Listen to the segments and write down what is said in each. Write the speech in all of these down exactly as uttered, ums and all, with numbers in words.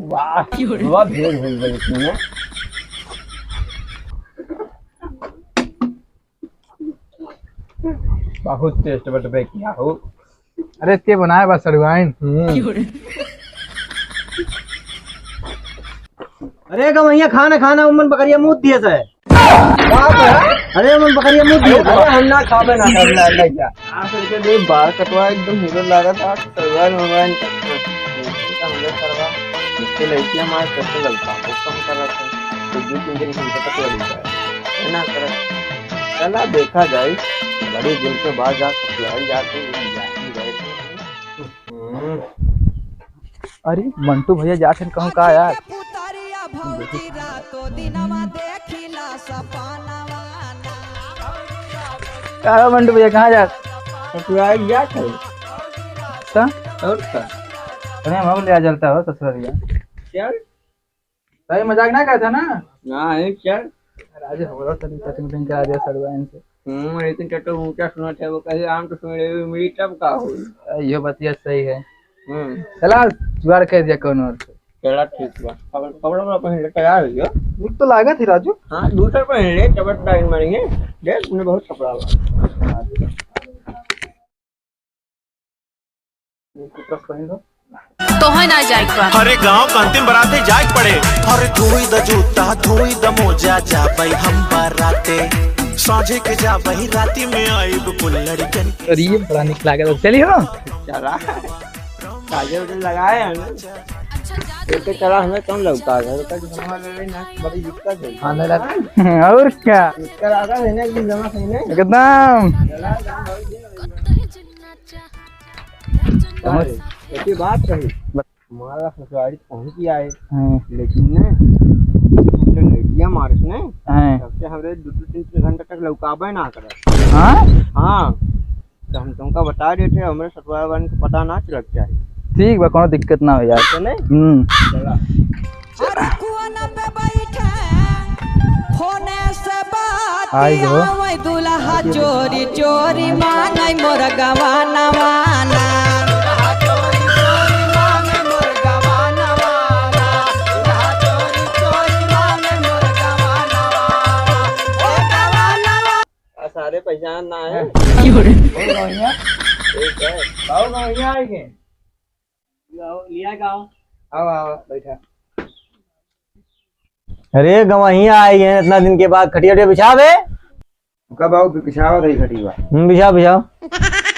वाह, वाह, भेड़ हो गई इसमें। बहुत टेस्ट बटबे किया हो। अरे, के बनाए बा सड़ुआइन? हम्म। अरे, गवैया, खाना, खाना, उमन बकरिया मूत दिए से। अरे, उमन बकरिया मूत दिए से। अरे, हम ना खाबे ना, खाबे ना, ना क्या? आ, सर के दे बाल कटवा एकदम हीरो लागत है, सलवार वलवार निकाल। हमरे सरवा इसके लड़कियां मार कैसे लगता है, वो कम कर रहा था। तो दो तीन दिन घंटे तक लगता है, है ना सर? चला देखा जाए, बड़ी दिन के बाद जा ससुराल जाके जाके गए। हम्म। अरे मंटू भैया जात हन कहूँ का यार? का हो मंटू भैया, कहाँ जात? ससुराल जात है। का? और का? अरे हम ले आ जलता हो ससुरालिया। क्या? भाई मजाक ना करता ना? ना है क्या? राजे हो रहा तनी कटिंग कटिंग करा दिया सड़ुआ इनसे। हम्म, लेकिन तो, तो ऊंचा सुनत है, वो कहे आम तो सुन ले, मिली तब का होई? आ, यो बतिया सही है। हम्म। चला, जुगाड़ कर दिया कौन और से। चला ठीक बा। कपड़ा, कपड़ा वपड़ा पहन ले, तैयार हो गया। निक तो लागत ही राजू। हाँ, दूसर पहन ले, जबरदस्त मारेंगे। देख, उन्हें बहुत कपड़ा बा। तोहे ना जाए के बा। अरे गांव का अंतिम बराते जाए के पड़े। अरे धोई द जूता, धोई द मोजा, जाबई हम बराते। साँझे के जाबई, राती में आइब कुल लड़िकन के। अरे ये बड़ा निक लागत है। चली हो? चला। काजल उजल लगाए हैं ना? देख के चला, हमें कम लगता है। घर का जो हमारे लिए ना, बड़ी दिक्कत है। हाँ, नहीं लगता। और क्या? दिक्कत आता है ना, एकदम जमा सही नहीं। एकदम। चला, चला, चला। समझ? ऐसी बात कही। बत- हमारा ससुरारी पहुँच गया है। हाँ। लेकिन ना, अपने लड़कियाँ मारस ने, हाँ। तब से हमरे दो, दो, तीन, तीन घंटा तक लौकाबे ना करे। हाँ? हाँ। तो हम तुमका बता देते, हमरे ससुराल वालन के पता ना चलक चाही। ठीक बा, कोनो दिक्कत ना हो यार। ऐसे नहीं? हम्म। चला। अरे कुआना पे बैठे, फोने से बात आई हो। आवै दुल्हा चोरी चोरी मांगै मोर गवानवा ना। आ, सारे पहचान ना है। हैं? बहुत बढ़िया। ठीक है। बहुत बढ़िया है ये। लिया गाँव। आओ, आओ, बैठा। अरे, गवहिया आई हैं, इतना दिन के बाद खटिया उटिया बिछा बे। कब आओ, बिछावा दही खटिया। हम्म, बिछाओ, बिछाओ।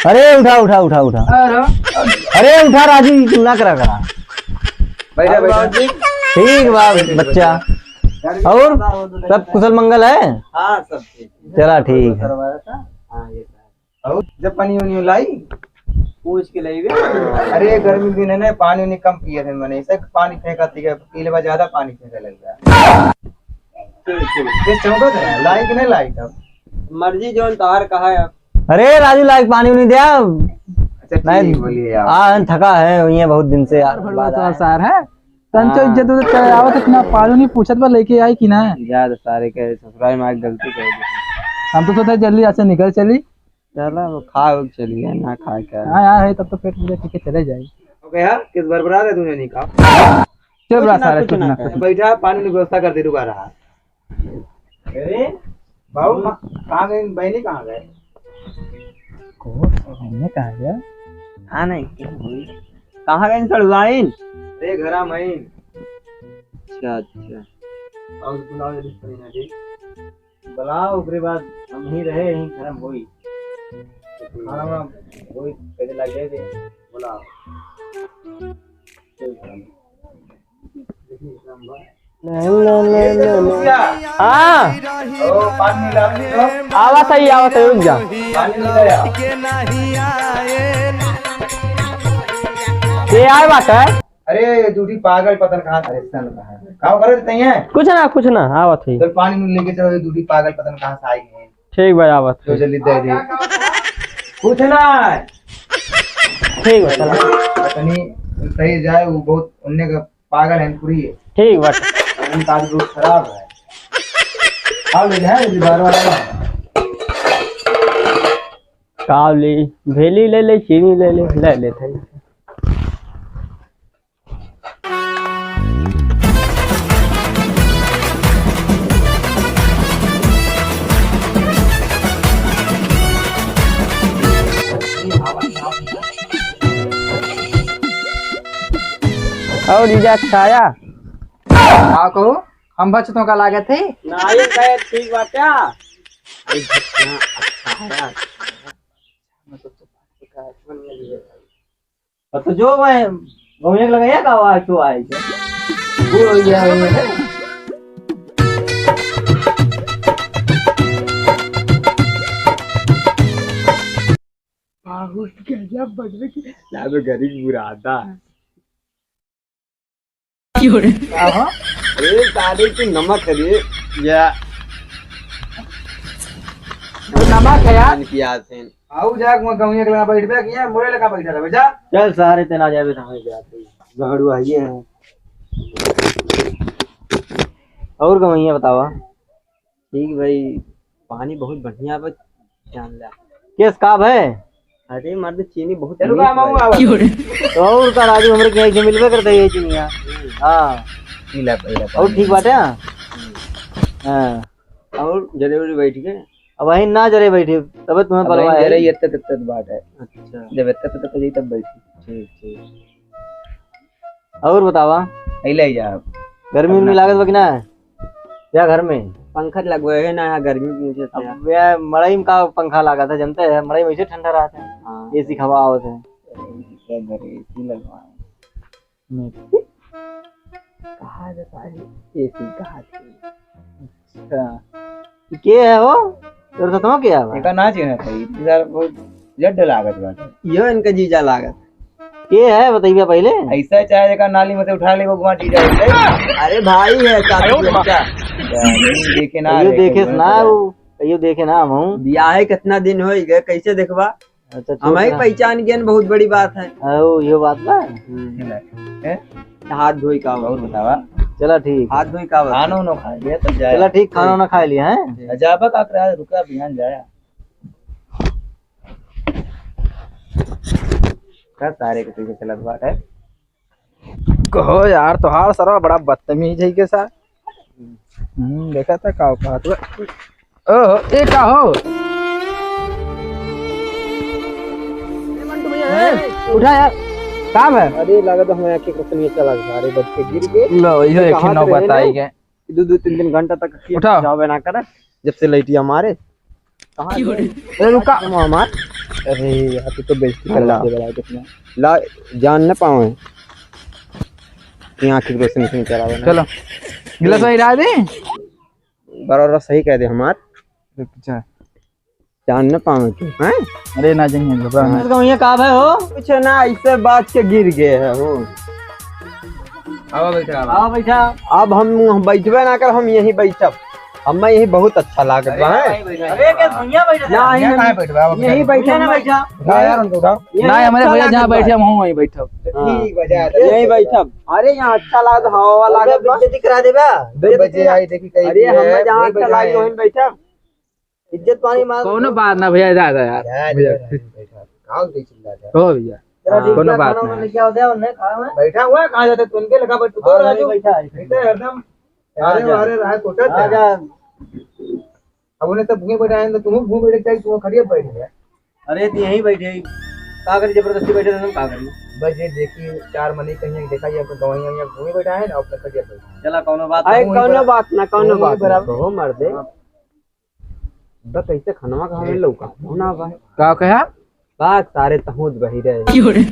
अरे, उठा, उठा, उठा, उठा। अरे। अरे, उठा राजू, तू ना करा, करा। बैठा, बैठा। ठीक बा, बच्चा। और सब कुशल मंगल है? हाँ, सब ठीक। चला, ठीक है। हाँ, ये तो है। और जब पानी उनी लाई? पूछ के लाई बे। अरे, गर्मी दिन है ना, पानी उनी कम पिए थे मैंने, इसे पानी फेंका थी, पी लेवा ज्यादा पानी फेंके लग गया। ठीक, ठीक। ये चौंका था, लाई कि नहीं लाई तब? मर्जी जौन तोहार कहा है। अरे राजू, लाई पानी उनी दे। अच्छा, ठीक, नहीं, बोलिए आप। आ, थका है, ये बहुत दिन से यार, भड़वा तो आया। सार है। तंचो हाँ। इज्जत उज्जत करे आवत, इतना पानी नहीं पूछत बा, लेके आई कि ना? जा तो सारे के ससुराल में आके गलती कर दी। हम तो सोचे जल्दी यहाँ से निकल चली। चला, वो खा हो चली है, ना खा के। हाँ, यहाँ है, तब तो पेट पूजा ठीक है, चले जाए। हो गया? किस बरबरा रहे तूने नहीं कहा? चुप रहा कुछ ना, सारे, कुछ चुप ना, ना, कुछ कुछ ना। बैठा, पानी की व्यवस्था कर दे, रुका रहा। अरे, बाबू, मा-, कहाँ गए? बहनी कहाँ गए? को, बहनी कहाँ गया? हाँ, नहीं, क्या हुई? कहाँ गए सड़ुआइन? अरे, घरा मइन। अच्छा, अच्छा। और बुलाओ, जल्दी से, ना जी। बुलाओ, ओकरे बाद हम ही रहे, यहीं घर में होई। खाना वाना होई, पहले लग जाए दे। बुलाओ। हाँ। ओ, पानी ला दे तो। आवत है, आवत है, रुक जा। पानी ले आ। के आए बात है? अरे, ये दूधी पागल पता न कहाँ से, अरे, सन कहाँ है। का करे तैं है? कुछ ना, कुछ ना, आवत है। चल, पानी में लेके चलो, ये दूधी पागल पता न कहाँ से आई है। ठीक भाई, आवत जो है। जल्दी दे दे। कुछ ना। ठीक बा, चला। पत्नी सही जाए, वो बहुत उनने का पागल है, पूरी है। ठीक बा। उनका आज बहुत खराब है। आओ ले जाए, ये बार बार आना। काव ली, भेली ले ले, चीनी ले ले, ले ले थे। और जीजा अच्छा आया? का कहू, हम बचतों का लागत है? नहीं, नहीं, ठीक बात है। अरे, बचना अच्छा आया। अब तो जो मैं घूमने के लगे का आवाज तो आए। वो हो गया, हो गया। बहुत गजब बजबे की। लादो गरीब बुरादा। क्यों रे? का हो? अरे साले तू नमक है रे। या। तो नमक है यार। पान की आस है। आऊ जा, मैं कहूँ एक लगा बैठ बे, कि यहाँ मोरे लगा बैठा रहे, जा। चल सारे, तेना जावे तो हमें जाते हैं। गहड़ू आइए हैं। और कहूँ बतावा। ठीक भाई, पानी बहुत बढ़िया बा, जान ला। केस का भय? अरे मर्द, चीनी बहुत चलो मीठ बा, बा। आवा। तो और का राजू, हमरे के यहाँ से मिलबे करता है ये चीनिया। हाँ। पीला, पीला और पानी। ठीक बाटे, हाँ? हाँ। और जरे उरे बैठ के? अब वहीं ना जरे बैठे, तबे तुम्हें अब बलवा वहीं है। जरे ये तत, तत बात है। अच्छा। जब इतना तत हो जाई तब बैठी। ठीक, ठीक। और बतावा? अइले जा। गर्मी उर्मी लागत बा कि ना? या घर में? पंखा लगवे है ना, यहाँ गर्मी की वजह से। अब या मड़ई में का पंखा लागत है, जानते हैं, मड़ई में ऐसे ठंडा रहत है। हाँ। एसी हवा आवत है। क्या करे, एसी लगवाए। कहा जाता है? एसी कहा जाता है? अच्छा। ई के है हो? तोर साथवा के है? एका ना चिन्हत है, ई यार बहुत जड्ड लागत बाटे। इहो इनका जीजा लागत। के है, बतइबे पहिले। ऐसा चाहे एका नाली में से उठा ले, वो गुआ जीजा होते। अरे भाई है, चाचा जी का। देखे ना, कहियो देखे देखे ना, वो, कहियो देखे ना, हम। बियाहे कितना दिन होई गए, कैसे देखबा? अच्छा, हम ही छोड़ ना। पहचान गए, बहुत बड़ी बात है। हाँ, वो, यो बात बा। हम्म। हैं? हाथ धोई का और बतावा। चला ठीक। हाथ धोई का बा? खाना उना खा लिया, तब जाए। चला ठीक, खाना उना खा लिया, हैं? जाबा का करा, रुका, बिहान जाया। का सारे के पीछे चलत बाटे? कहो यार, तोहार सरवा बड़ा बदतमीज है के साथ। हम्म, देखा था का कहत बा। ओहो, ए का हो? ए, उठा यार, काम है। अरे, लागत हमारे आँखें को सुनिए चला गया। अरे, बच के गिर गए। लो, इहो एक ही नौबत आई गए। दो, दो, तीन, तीन घंटा तक उठा। जावे ना करे, जब से लइटिया मारे। कहाँ क्यों रे? अरे, रुका। मामा। अरे, यार, तू तो बेइज्जती कर अल्लाह। दे रहा है कितना। ला, जान न पावे। यहाँ की रोशनी से निकल आवे ना। चलो। गिलास वही रहा दे। बड़ा सही कह दे हमार। अच्छा। जान न पावे तू, हैं? अरे ना जाइए, घबरा ना। इसका भैया का भाई हो? कुछ ना, ऐसे बात के गिर गए है हो। आवा बैठा, आवा। आवा बैठा। अब हम बैठबे ना कर, हम यहीं बैठब। हमें यहीं बहुत अच्छा लागत बा, हैं? अरे, के भैया बैठा ना, है। यहीं कहाँ बैठबे? आवा, यहीं बैठा। बैठब ना ना। बैठा। उठा यार, उनको उठाओ। यहीं ना, हमारे अच्छा भैया जहाँ लागत बा। बैठे, हम वहीं बैठब। हाँ। ठीक बा, जा, जा, यहीं जा। बैठब। अरे, यहाँ अच्छा लागत, हवा, हवा अबे लागत बा। बेइज्जती करा देबा। दो बजे आई, देखी, कहीं अरे, है, हमें जहाँ वहीं अच्छा बैठा लागे, है। वहीं बैठब। इज्जत पानी मार। कौनो बात ना भैया, जा, जा यार। जा, जा, भैया। जा, बैठा। का उल्टे चिल्ला जा। हो भैया। चलो ठीक कौनो बा, बात खाना ना। वाना लेके आओ, दे, उन्हें खाओ, हैं? बैठा हुआ है, कहाँ जाते? तुम के लगा बैठ, तू तो हाँ, राजू। बैठा है। बैठा है हरदम। हाँ, अरे, जा। अरे, रहा कोटा हाँ, जा। जा। अब उन्हें सब भूमि बैठा है, तो तुम भूमि बैठे चाहिए, तुम खड़िया बैठ गया। अरे, तो यहीं बैठे ही। का करी, जबरदस्ती बैठे तो हम का करी? बस ये देखिए, चार मनी कहीं देखा, ये आपको गवाही, ये भूमि बैठा है ना, आपका खड़िया बैठा है। चला, कौनो बात अरे, ना। कौनो बात ना, कौनो बात ना। बराबर। कहो मर्दे। हाँ। बा, कैसे खनवा का हमें लौका? कौन आ बा? का कहा? बा, सारे तहूत बही रहे। क्यों रे?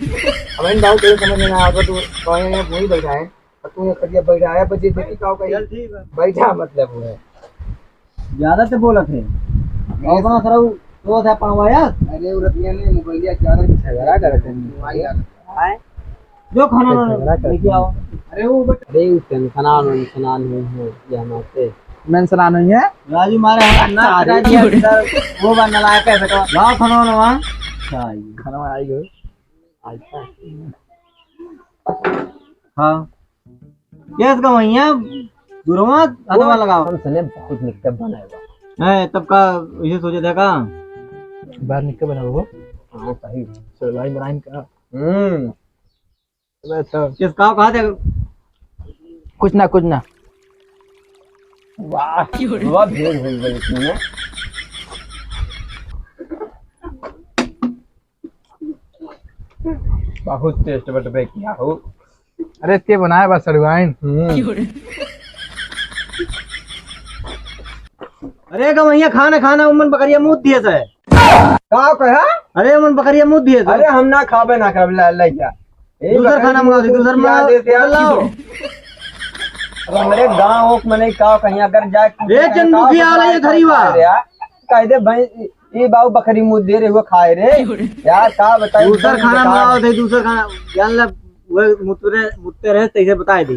अब इन बाबू तेरे समझ में ना आवे, तू कहे यहाँ वहीं बैठा है, और तू यहाँ करिया बैठा है, बस ये देखी का कही। चल ठीक है। बैठा मतलब वो है। ज्यादा तो बोलत है। और अपना सरऊ तो था पावाया। अरे, उरतिया ने मोबाइलिया ज्यादा झगड़ा करत है। मोबाइल आ। आए? जो खाना तो ना झगड़ा कर लेके आओ। अरे वो बट अरे वो टेंशनान वेंशनान हुई है ये हमारे। मेंशनान हुई है? राजू मारे हम ना अरे हटा दिया इधर, वो बा नलायक है बेटा। लाओ खाना वाला वहाँ। अच्छा, ये खाना आई गयो। अच्छा। हाँ। गैस का वहीं है, दुरवा हथवा लगाओ। हम सने बहुत निकट बनाए बा। है, तब का इसे सोचे था का? बाहर निकल बनाओ वो। हाँ, सही। चलो, लाइन बनाइन का। हम्म। अबे तो किस का कहा थे? कुछ ना, कुछ ना। वाह, वाह, भेज, भेज, भेज, तुमने। बहुत टेस्ट बटबे किया हो। अरे, ते बनाए बा सड़ुआइन। हम्म। अरे, गवैया, खाना, खाना, उमन बकरिया मूत दिए से। का कहा? अरे, उमन बकरिया मूत दिए से। अरे, हम ना खाबे, ना खाबे, ला, ले जा। ए, दूसर बकरी खाना मंगाओ, दूसर मंगाओ, दे दे यार। लाओ। अब हमरे गाँव ओक मने का कहीं अगर जाए ए, चंदू की आ रही है धरी बा। कह दे भाई, ई बाबू बकरी मूत दे रहे हो खाए रे। यार, का बताई, दूसर एकदम खाना बेकार। मंगाओ थे, दूसर खाना। जान ले, वो मुतरे, मुतते रहे, तैसे बताए दी।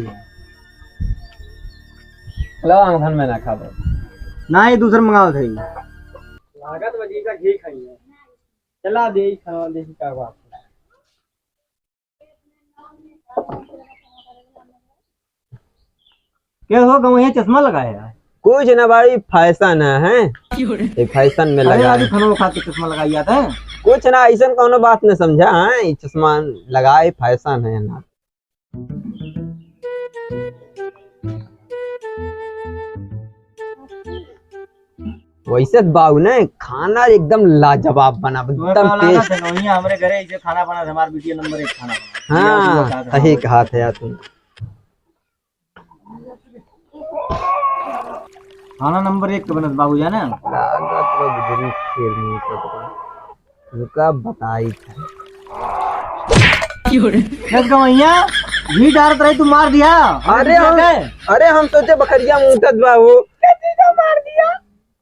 लो, हम घर में ना खाबे। ना, ये दूसर मंगाओ थे। लागत वजी का घी खाइए। चला दे, खाना दे, का बात है। क्या हो गवैया, चश्मा लगाया है? कुछ ना भाई, फैशन है, हैं? ये फैशन में अरे लगा आज है। फनो खातिर चश्मा लगाई आता है। कुछ ना, ऐसन कौनो बात न समझा, हैं? ये चश्मा लगाए, फैशन है ना। वैसे बाऊ ने खाना एकदम लाजवाब बना, तुम्हें एकदम का लागत taste। है, वहीं हमरे घरे ऐसे खाना बना, हमार बिटिया नंबर एक खाना बना। हाँ, ये आपको बता सही कहा था यार तुम। खाना नंबर एक के बनत बाबू जाने। लागत बा बुजुर्ग शेर मुंह के तो। रुका बताई था। क्यों रे? दस गवैया, घी डालत रही तू मार दिया। अरे हम, अरे हम सोचे बकरिया मूतत बा वो। कैसे तो मार दिया?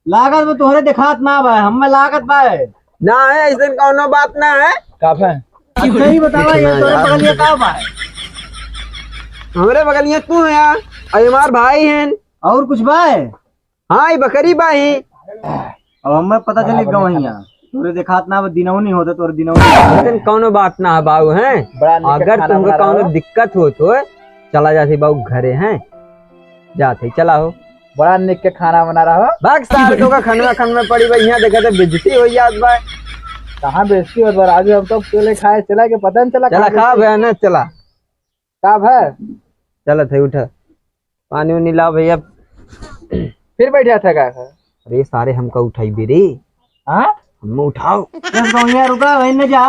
लागत में तोहरे देखात ना बा, हमें लागत बा। ना है, ऐसन कौनो बात ना है। का बा? अच्छा ही बतावा, ये तोरे बगलिया का बा? हमरे बगलिया तू है यार, अरे हमार भाई हैं। और कुछ बा? हाँ, ये बकरी बा ही। अब हमें पता चली गवैया, तोरे देखात ना बा, दिनौनी होता, तोरे दिनौनी। ऐसन कौनो बात ना है बाबू, हैं? बड़ा निक अगर खाना तुमको बना रहा कौनो हो। दिक्कत हो तो चला जाते बाबू घरे, हैं? जाते, चला हो। बड़ा निक के खाना बना रहा हो। भाग सार, तो का खनवा खनवा पड़ी बा, यहाँ देखा तो बेइज्जती हो जात बा। कहाँ बेइज्जती होत बा? राजू, हम तो अकेले खाए, चला के पता नहीं चला चला कहाँ खा बेइज्जती। बे ना, चला। का भा? चलत है, उठा। पानी उनी लाओ भैया। फिर बैठा था का? अरे सारे हमका उठाई बे रे। हाँ? हम उठाओ। दस गौनिया रुका, वहीं न जा।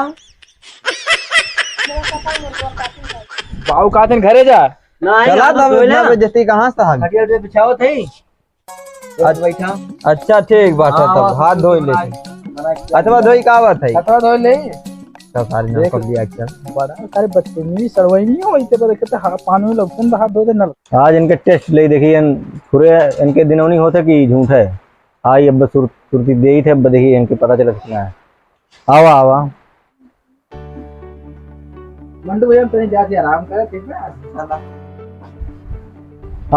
बाऊ का दिन घरे जा। ना, चला यहाँ तब तो ना। इतना बेइज्जती कहाँ से आ गई? खटिया उटिया बिछाओ थे। तो अच्छा, बैठा। अच्छा, ठीक बात है, हाँ, तब हाथ धोई लेते। हथवा धोई का बात है? हथवा धोई ले। तो सारी नाम देख, कर दिया, अच्छा। बड़ा सारे बच्चे नहीं, सड़वाई नहीं हो, इतने बड़े कहते, हाँ, पानी में लगते हैं, हाथ धो दे, नल। आज इनके test ले देखिए, इन-, पूरे इनके दिनौनी होते कि झूठ है। आई अब सुर-, सुरती दे ही थे, अब देखिए इनके पता चला कितना है। आवा, आवा। मंटू भैया, तनी जाके आराम करे, ठीक बा? चला।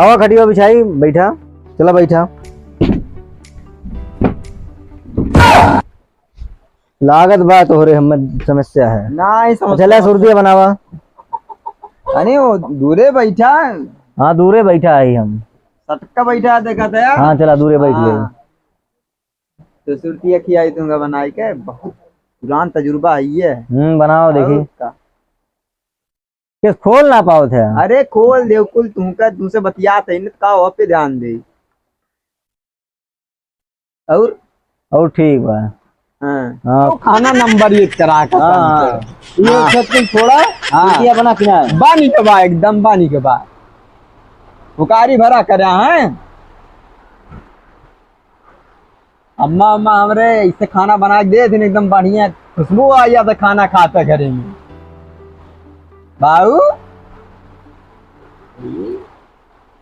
आवा, खटिया बिछाई, बैठा। चला, बैठा। लागत बा तोहरे हमें समस्या है। ना, ई समस्या चला, सुरतिया बनावा। अरे, वो दूरे बैठा। हाँ, दूरे बैठा है हम। सटका बैठा देखा था यार। हाँ, चला, दूरे बैठ ले। हाँ। तो सुरतिया खियाई तुमका बनाई के, बहुत पुरान तजुर्बा है ये। हम्म, बनाओ देखी। और का? के खोल ना पाओ थे। अरे खोल दे, कुल तुमका, तुमसे बतियात है, नहीं तो का हो पे ध्यान दे। और? और ठीक बा। हाँ। हाँ। तो खाना नंबर एक करा के हाँ। काम से। ये हाँ। सब कुछ थोड़ा हाँ। ये बना के ना। बानी के बा, एकदम बानी के बा। हुकारी भरा करे हैं। अम्मा, अम्मा हमरे ऐसे खाना बना के दे दिन, एकदम बढ़िया खुशबू आ जाता खाना खाते घरे में। बाऊ,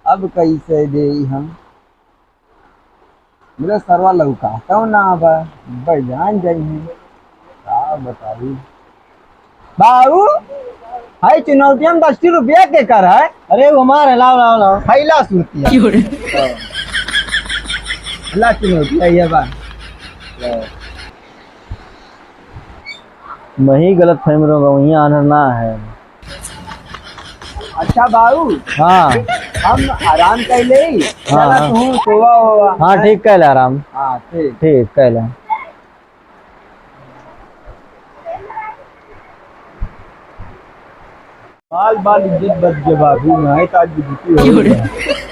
अब कैसे दे हम? मेरा सरवा लौका तो ना बा, बजान जाई है। का बताई? बाऊ, हाय चुनौतिया में दस रुपया के कर है? अरे, वो हमार है, लाओ, लाओ, लाओ। खैला सुरतिया। क्यों रे? ला चुनौतिया, ये बा। मही गलत फहमी रहो, वहीं आनर ना है। अच्छा बाऊ। हाँ। हम आराम कर ले। हाँ, चला हाँ। तू सोवा होवा। हाँ, ठीक कहला आराम। हाँ, ठीक। ठीक कहला। बाल बाल इज्जत बच गए बाबू, नहीं तो आज बेइज्जती हो गई।